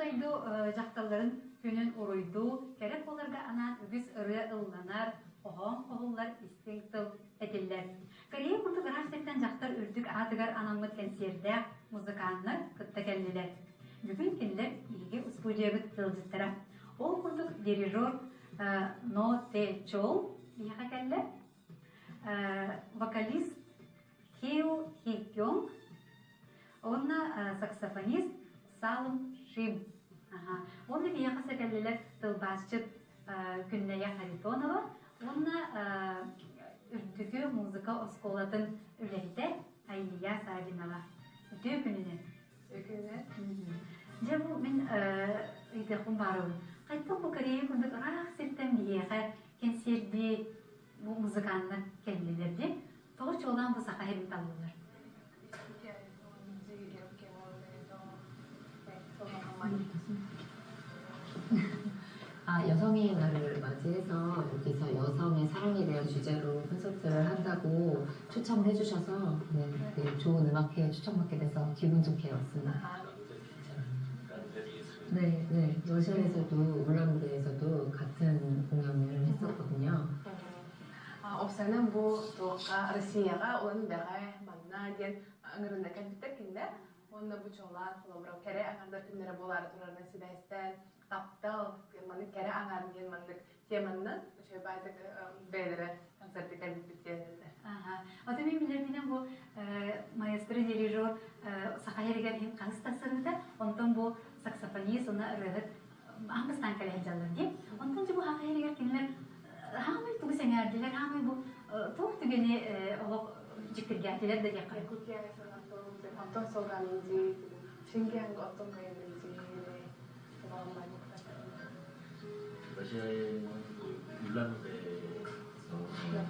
дойду дьахталларын күнүн уруйдуу, кэрэ буоларга анаан үгүс ырыа ылланар, хоһоон хоһуллар, истиҥ тыл этиллэр. Корея курдук ыраах сиртэн дьахтар үрдүк аатыгар анаммыт кэнсиэрдээх музыканнар кытта кэллилэр. Бүгүн кинилэр биһиги устуудьуйабыт ыалдьыттара. Ол курдук дирижер Но Тэ Чол биһиэхэ кэллэ. Вокалист Хео Хи Кёнг уонна саксофонист Салым Шим. Уонна биһиэхэ сэтэллилэр тылбаасчыт Күннэйэ Харитонова уонна Үрдүкү музыка оскуолатын үлэһитэ Айия Саввинова. Үтүө күнүнэн! Үтүө Дьэ бу мин ыйытыахпын баарыбын. Хайдах бу Корея курдук ыраах сиртэн биһиэхэ кэнсиэрдии бу музыканнар кэллилэр дии. Тоҕо чуолаан бу саха иһин таллылар? 아, 여성의 날을 맞이해서 여기서 여성의 사랑에 대한 주제로 콘서트를 한다고 초청을 해주셔서 네, 네, 좋은 음악회 초청받게 돼서 기분 좋게 왔습니다. 네, 네. 러시아에서도 울란우데에서도 같은 공연을 했었거든요. Уопсайынан бу туохха Россияҕа уонна бэҕэ манна диэн ыҥырынна кэлбиттэр кинилэр. Уонна бу чуолаан холобура кэрэ аҥардар күннэрэ буолаары турарынан сибээстээн таптал маннык кэрэ аҥар диэн маннык теманнан үчүгэй баайдык бэйэлэрэ концерты кэлбиппит диэннэр. Ото мин билэрбинэн бу маэстро дирижер саха иһигэр иһин хаһыс тахсарыыта, онтон бу саксофонист уонна ырыаһыт аан бастаан кэлэ сылдьаллар дии. Онтон дьэ бу саха иһигэр кинилэр хаамай тугу сэҥээрдилэр, хаамай бу туох түгэни олох дьиктиргээтилэр да диэххэ. Якутияны 어떤 소감인지 신기한 거 어떤 거 있는지 네, 소감 많이 부탁드립니다. 러시아에는 그 울란우데에서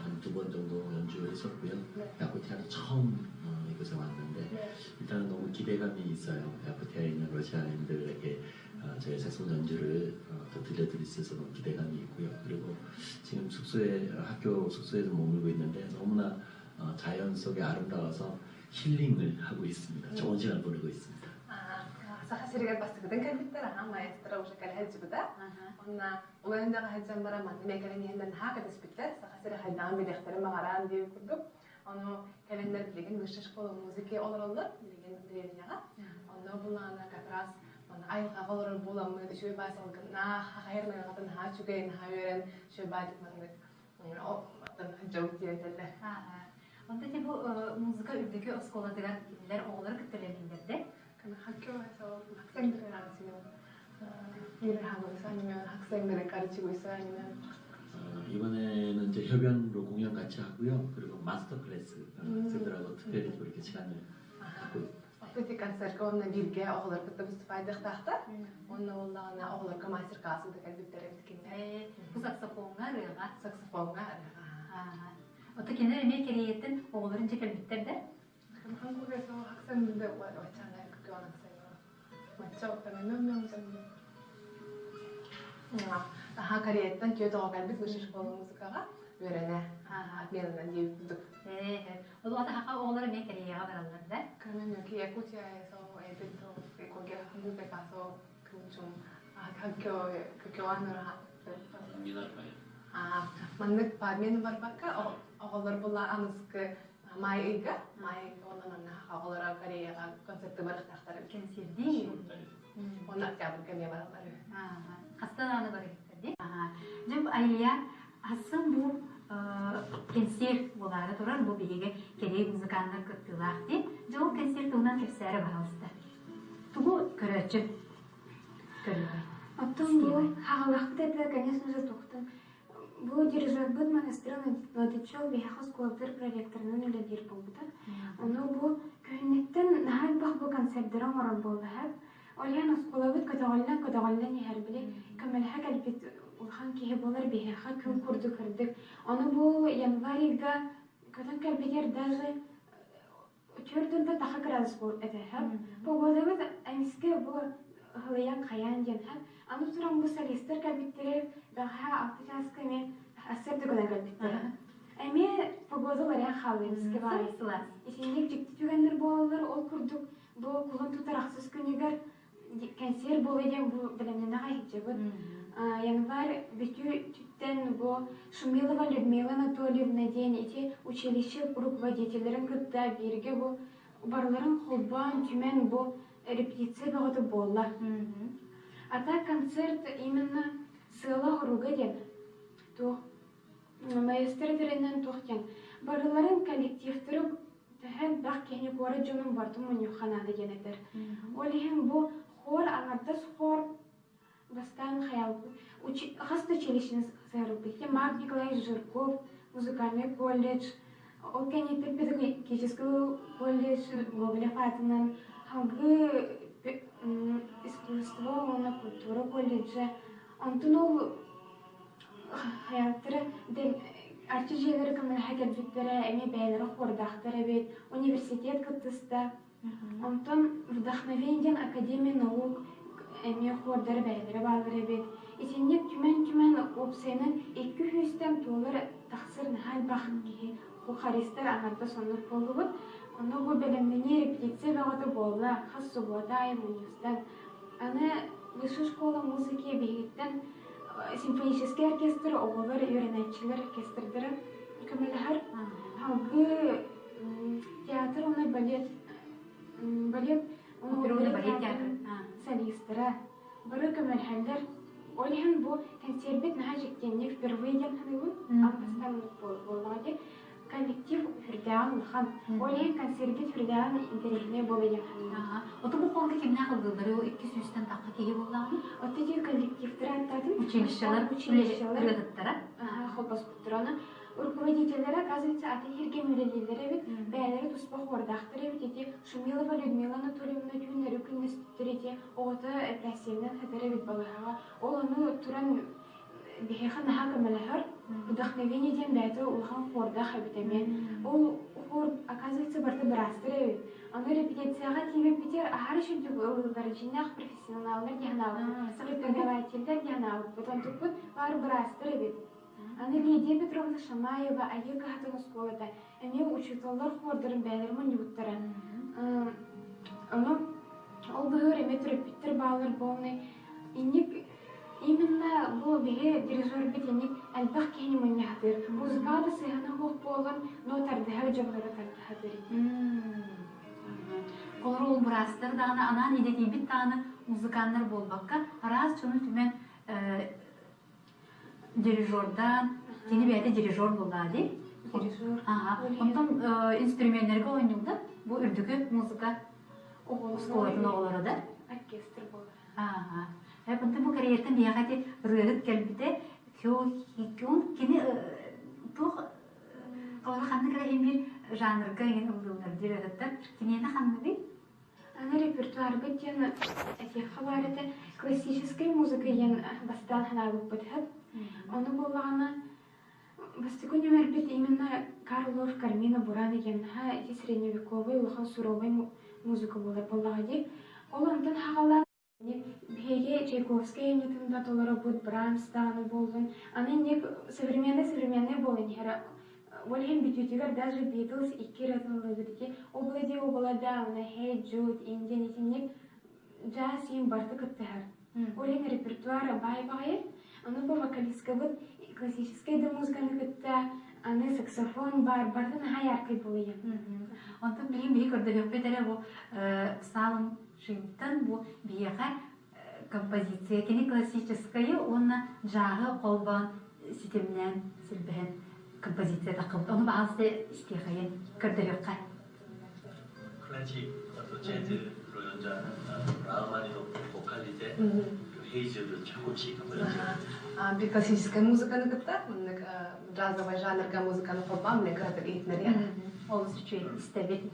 한 두 번 정도 연주를 했었고요. 야쿠티아는 처음 이곳에 왔는데 일단은 너무 기대감이 있어요. 야쿠티아에 있는 러시아인들에게 저의 색소폰 연주를 더 들려드릴 수 있어서 너무 기대감이 있고요. 그리고 지금 숙소에 학교 숙소에도 머물고 있는데 너무나 자연 속에 아름다워서 힐링을 하고 있습니다. 좋은 시간 보내고 있습니다. Саха сиригэр бастакытын кэлбиттэр, аха маэстро уже кэлэ сылдьыбыта. Онна улахан сылдьан баран манна эмиэ кэлэн иһэннэр наһаа кэтэспиттэр. Саха сирэ хайдаҕын билиэхтэрин баҕараан диэн курдук. Ону кэлэннэр билигин высшая школа музыки олороллор, билигин древняҕа. Онно булаана как раз манна айылҕаҕа олорор буоламмыт, үчүгэй баай салгыннаах, хахайар майылҕатын наһаа үчүгэй, наһаа үөрэн, үчүгэй баайдык маннык дьон диэн этэллэр. Онто бу музыка үрдүкү оскуолатыгар кинилэр оҕолору кытта үлэлииллэр да? 학교에서 학생들이랑 지금 일을 하고 있어? 아니면 학생들을 가르치고 있어요? 아니면 이번에는 이제 협연으로 공연 같이 하고요. 그리고 마스터 클래스 학생들하고 특별히 또 이렇게 시간을 갖고 있습니다. Ити концертка уонна бииргэ оҕолор кытта выступайдыахтаахтар. Уонна буоллаҕына оҕолорго мастер-класс ыыта кэлбиттэр эбит кинилэр. Бу саксофоҥҥа ырыаҕа. Саксофоҥҥа ырыаҕа. Ото кинилэр эмиэ Кэриэйэттэн оҕолорун дьэ кэлбиттэр да? 한국에서 학생분들 왔잖아요. 교환학생으로. 맞죠? 그러면 몇 명 정도? Аха, Кореяттан түөрт оҕо кэлбит высшая школа музыкаҕа үөрэнэ. Отменанан диэбит курдук. Ол ата хаха оҕолор эмиэ Кореяҕа бараллар да? 그러면 여기 야쿠티아에서 애들도 거기 한국에 가서 그 좀 학교 그 교환을 하 А маннык обмен барбакка оҕолор була аныскы маай ыйга маай онон анна оҕолоро Кореяҕа концерты барыахтаахтар эбит. Кэнсиэрдии. Уонна октябрьга эмиэ бараллар үһү. Хаста даҕаны барыахтар дии. Дьэ бу Айлия асын бу кэнсиэр буолаары турар бу биһиги кэлии музыканнар кыттыылаах дии. Дьэ ол кэнсиэр туһунан кэпсээрэ баһаалыста. Тугу көрөөччү көрүөҕэй? Оттон бу хаҕалахпыт этэ, конечно же, туохтан бу дирижербыт маэстро Владычев биһиэхэ оскуолатыгар проректорынан үлэлиир буолбута. Ону бу күһүннэттэн наһаа элбэх бу концердары оҥорор буолла. Ол иһин оскуолабыт көтөҕүллэн-көтөҕүллэн иһэр, били көмөлөһө кэлбит улахан киһи буолар биһиэхэ күн курдук кырдык. Ону бу январь ыйга көтөн кэлбитигэр даже Төрдүнтэ таха градус этэ Погодабыт эмискэ бу ыһылыйан хайаан диэн Аны туран бу солистар кэлбиттэрэ бэҕэһээ алта чааска эмиэ ассыр да гынан кэлбиттэрэ. Эмиэ погода уларыйан хаалла эмискэ баҕайы. Итинник дьикти түгэннэр буолаллар. Ол курдук бу кулун тутар ахсыс күнүгэр Кэнсиэр буолуо диэн бу бэлэмнэнэ аҕай сылдьабыт. Январь бүтүүтүттэн бу Шумилова Людмила Анатольевна диэн ити училище руководителлэрин кытта бииргэ бу барыларын холбоон түмэн бу репетиция бөҕөтө буолла. А так концерт именно сыала-соруга диэн туох маэстро этэринэн туох диэн барыларын коллективтары төһө элбэх киһини куорат дьонун барытын мунньуохха наада диэн этэр. Ол иһин бу хор аҥардас хор бастаан хайалбыт хас да училищены сыһарбыт. Марк Николаевич Жирков, музыкальный колледж, ол кэнниттэн педагогический колледж Гоголев аатынан салгыы искусство уонна культура колледжа. Онтон ол Хайааттара арчы дьиэлэрэ көмөлөһө кэлбиттэрэ, эмиэ бэйэлэрэ хуордаахтар эбит, университет кыттыста. Онтон Вдохновение диэн Академия наук эмиэ хуордара бэйэлэрэ бааллар эбит. Итинник түмэн-түмэн уопсайынан икки сүүстэн туолар тахсар наһаа элбэх киһи хористар аҥардас оннук буоллубут. Ону бу бэлэмнэнии репетиция бөҕөтө буолла, хас субуота аайы мунньустан. Аны Высшая школа музыки биһигиттэн симфоническай оркестр оҕолор үөрэнээччилэр оркестрдара көмөлөһөр. Салгыы театр уонна балет балет Операны балет театр солистара бары көмөлөһөллөр. Ол иһин бу концербит наһаа дьиктиэнник впервые диэн саныыбын. Аан бастаан буоллаҕа дии. Коллектив сүрдээҕин улахан. Ол иһин концербит сүрдээҕин интэриэһинэй буолуо диэн саныыбын. Ото бу холга кимнээх ыллыыллары ол 200-тэн тахха киһи буоллаҕына? Ото дии коллективтары аттаатым. Училищелар, училищелар ырыаһыттара. Холбоспуттара. Аны руководителлэрэ, оказывается, атын сиргэ үлэлииллэр эбит. Бэйэлэрэ туспа хуордаахтар эбит. Ити Шумилова Людмила Анатольевна түүннэри күннэспиттэр ити оҕото эпэрээссийэнэн сытар эбит балыыһаҕа. Ол ону туран биһиэхэ наһаа көмөлөһөр. Вдохновение диэн бэйэтэ улахан хуордаах эбит эмиэ. Ол хор, оказывается, барыта быраастар эбит. Аны репетицияҕа тиийбиппитигэр аһары үчүгдүк ыллыыллар, дьиҥнээх профессионаллар диэн анаабыппыт, преподавателлэр диэн анаабыппыт. Онтукпут баар быраастар эбит. Аны Лидия Петровна Шамаева Айыы кыһатын оскуолата эмиэ учууталлар хуордарын бэйэлэрэ мунньубуттара. Ону ол быһыыр эмиэ төрөппүттэр бааллар буолнай. Инник именно бу биһи дирижербит инник элбэх киһини мунньахтыыр. Музыкаҕа да сыһыана суох буолан, но тардыһар дьоннору тардыһатыр. Олор ол быраастар даҕаны анаан идэтийбит даҕаны музыканнар буолбакка, араас дьону түмэн дирижердаан, кини бэйэтэ дирижер буоллаа дии. Дирижер. Ага. Онтон инструменнэргэ оонньууллар. Бу үрдүкү музыка оскуолатын оҕолоро да. Оркестр буолар. Ага. Онтон бу Кореяттан биһиэхэ ити ырыаһыт кэлбитэ Хё Хикюн кини туох олоро ханнык эрэ иһин биир жанрга иҥин ыллыыллар диир ырыаттар. Киниэнэ ханныгый? Аны репертуарбыт диэн этиэххэ баар этэ классическай музыка диэн бастаан санаабыппыт сөп. Ону буоллаҕына бастакы нүмербит именно Карлов Кармина Бурана диэн наһаа ити средневековый улахан суровай музыка буолар буоллаҕа дии. Ол онтон хаҕалаан Биһиги Чайковскай айымньытын да толоробут, Брамс даҕаны буоллун. Аны инник современный-современный буолан иһэр. Ол иһин бүтүүтүгэр даже Beatles икки ырыатын ыллыыбыт ити «Облади, облада», уонна «Hey Jude», «Indian» итинник джаз иин барыта кыттыһар. Ол иһин репертуар баай баҕайы. Аны бу вокалисткабыт классическай да музыканы кытта аны саксофон баар, барыта наһаа яркай буолуйан. Онтон билигин биһи көрдөрүөхпүт эрэ бу саалын Шимтан бу биһиэхэ композиция кини классическайы уонна джаһы холбоон ситимнээн силбэһэн композиция таххыбыт. Ону баҕалсы истиэхэйин көрдөрүөххэ. 클래식 또 재즈로 연주하는 라흐마니노프 보칼리제 헤이즈를 조금씩 한번 연주해 Bir классическай музыканы кытта, маннык джазовай жанрга музыканы холбоон билэн кыратык иһитинэриэ. Олус үчүгэй истэбит.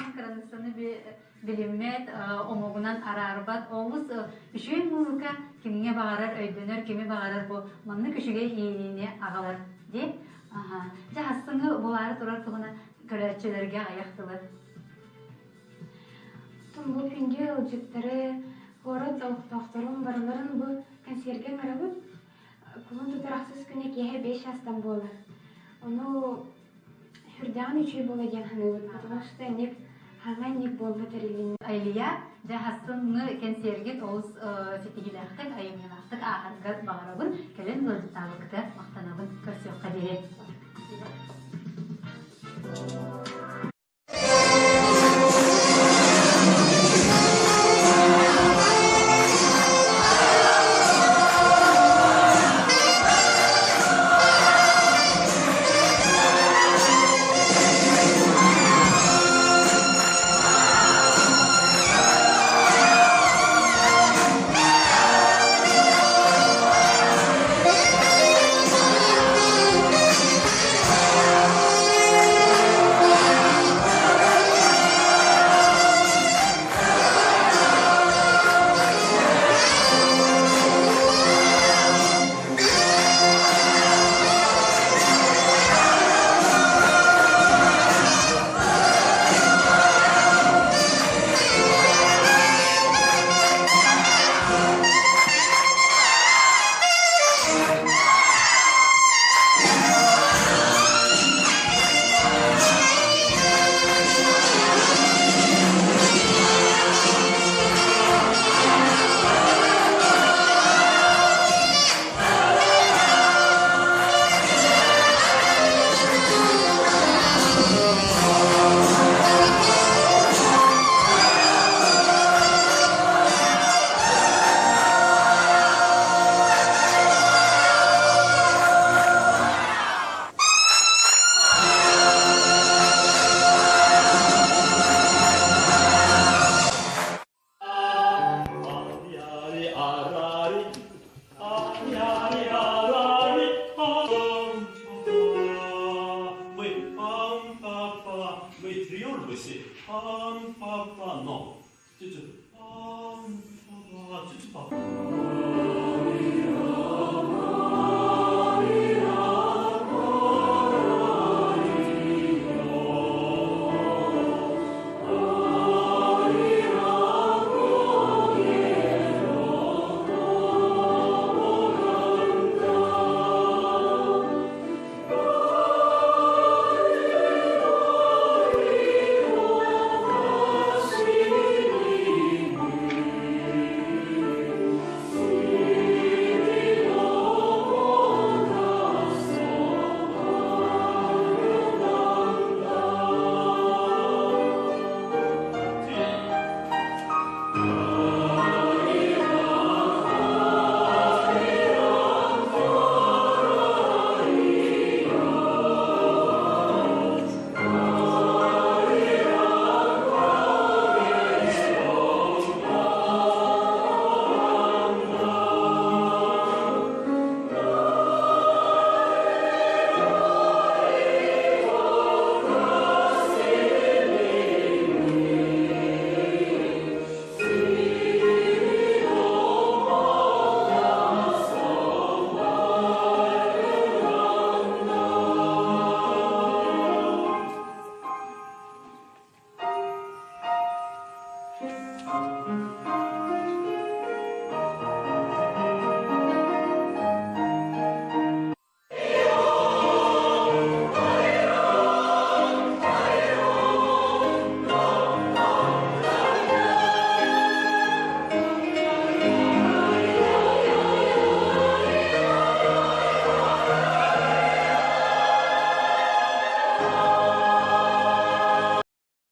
даҕаны кыраныыссаны билиммэт, омугунан араарбат олус үчүгэй музыка кимҥэ баҕарар өйдөнөр, кими баҕарар бу маннык үчүгэй иэйиини аҕалар дии. Дьэ, хассыҥы булаары турар туһунан көрөөччүлэргэ аҕыйах тылы. Бу күндү ыалдьыттары, куорат олохтоохторун барыларын бу консергэ ыҥырабыт. Кулун тутар ахсыс күнэ киэһэ 5 чаастан буолар. Ону сүрдээҕин үчүгэй буолуо диэн саныыбыт, потому что инник хаҥа инник буолбут эрилиннэ. Илья, дьэ хассыҥҥы кэнсиэргит олус ситиһиилээхтик, айымньылаахтык ааһаргар баҕарабын. Кэлин ыалдьыттаабыккытыгар махтанабын. Көрсүөххэ диэри.